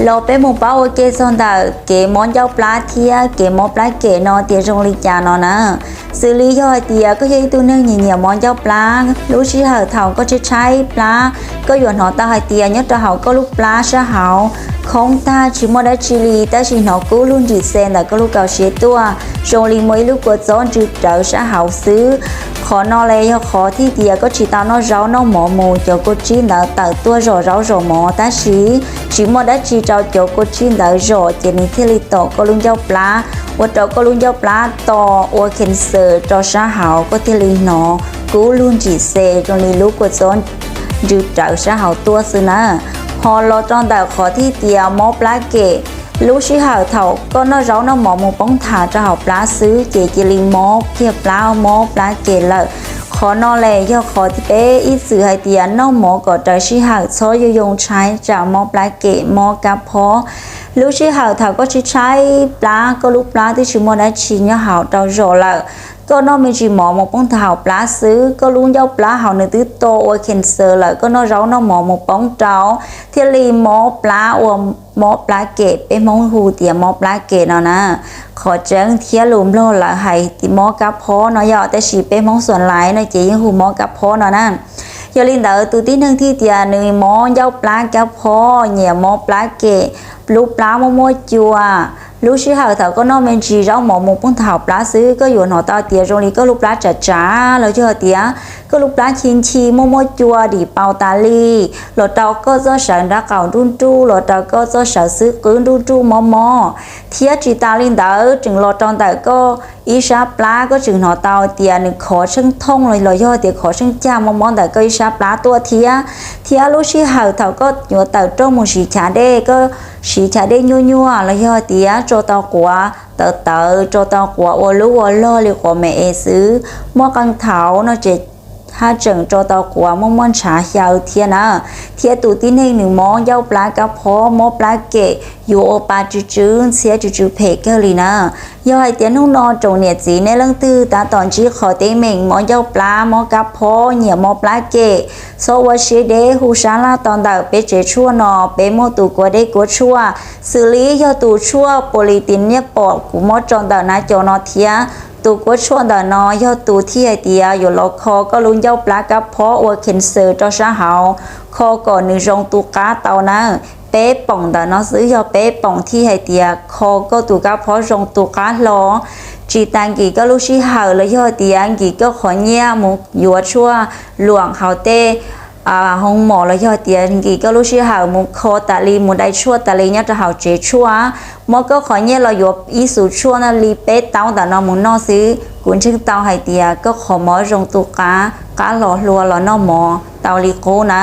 Los peb mus paub ua ke txog ntawm kev mob ncauj plab thiab kev mob plab kem no tias zoo li cas no na. Xws li yog hais tias koj yog ib tug neeg nyiam nyiam mob ncauj plab, lub sij hawm thaum koj tshaib tshaib plab, koj yuav hnov tau hais tias nyob rau hauv koj lub plab sab hauv khoob tag tsis muaj dab tsi li, tab sis hnov kub lug ntsim xe ntawm koj lub kaum siav tuaj, zoo li muaj ib lub kua txob ntsw rawv sab hauv xwb. Qhov no li yog qhov thiaj tias koj tsis tau noj zaub noj mov mus, cov kua tsib ntawd tawm tuaj zom zaub zom mov tab sis tsis muaj dab tsi rau cov kua tsib ntawd zom, ces nws thiaj li tom koj lub ncauj plab, ua rau koj lub ncauj plab to, ua cancer rau sab hauv, koj thiaj li hnov kub lug ntsim xe zoo li lub kua txob ntsw rawv sab hauv tuaj xwb na. Ho los rau ntawm qhov thiaj tias mob plab kem, lub sij hawm thaum koj noj zaub noj mov mus poob nthav rau hauv plab xwb ces cia li mob kiag plab, mob plab kem lawm. Qhov no li yog qhov peb ib txwm hais tias noj mov kom raws sij hawm, txhob yuav yoo tshaib tsam mob plab kem mob kab phob. Lub sij hawm thaum koj tshaib tshaib plab, koj lub plab twb tsis muaj dab tsi nyob hauv rau zom lawm, koj noj me ntsis mov mus poob nthav hauv plab xwb, koj lub ncauj plab hauv nws twb to ua cancer lawm, koj noj zaub noj mov mus poob rau thiaj li mob plab, ua mob plab kem, peb Hmoob hu tias mob plab kem no na. Qhov tseeb thiab lus Nplog lawv hais mob kab phob no yog, tab sis peb Hmoob xuas laiv no ces yeej hu mob kab phob no na. Yog li ntawd tus tib neeg thiaj tias nws mob ncauj plab kab phob, nyiam mob plab kem, lub plab muaj muaj cua. Lub sij hawm thaum koj noj me ntsis zaub mov mus poob nthav hauv plab xwb, koj yuav hnov tau tias zoo li koj lub plab tsav tsav los yog tias koj lub plab nchi nchi muaj muaj cua dim paus tas li, los rau koj txoj sawv nraub qaum nruj nruj, los rau koj txoj sawv xwb qwb nruj nruj mob mob. Thiab tsis tas li ntawd tseem los rau ntawm koj ib sab plab, koj tseem hnov tau tias nws khov tsheej thooj los yog tias khov tsheej cag mob mob ntawm koj ib sab plab tuaj thiab. Thiab lub sij hawm thaum koj yuav tawm rooj mus siv chav dej, koj siv chav dej nyuaj nyuaj los yog tias tso tau quav tawv tawv, tso tau quav ua lub ua log li quav me es xwb, muaj qee thaum no ces haj tseem tso tau quav muaj muaj ntshav xyaw thiab na. Thiab tus tib neeg nws mob ncauj plab kab phob, mob plab kem yuav ua pa tsw tsw ntxhiab tsw tsw phem kawg li na. Yog hais tias hnub no tsoom niam txiv nej leej twg tab tom ntsib qhov teeb meem mob ncauj plab, mob kab phob, nyiam mob plab kem, txhob ua siab deb, hu sab laj tau ntawm peb tsev tshuaj no, peb muaj tus kuav dej kuav tshuaj, xws li yog tus tshuaj pos lis tis niaj pom kuv muab tso ntawm nav cov no thiab. Tus kuav tshuaj ntawm no yog tus thiaj hais tias yuav los kho koj lub ncauj plab kab phob ua cancer rau sab hauv, kho kom nws zoo tu qab tau na. Peb poom ntawm no xwb yog peb poom thiaj hais tias kho koj tus kab phob zoo tu qab hlo. Tsis tas nkim koj lub sij hawm los yog tias nkim koj qhov nyiaj mus yuav tshuaj luam hauv tej hoo mom los yog tias nkim koj lub sij hawm mus kho tas li, mus dai tshuaj tas li nyob rau hauv tsev tshuaj, muab koj qhov nyiaj los yuav ib xus tshuaj no li peb taub ntawm no mus noj xwb, kuv ntseeg tau hais tias koj qhov mob zoo tu qab, qab hlo hlua los noj mov tau li qub na.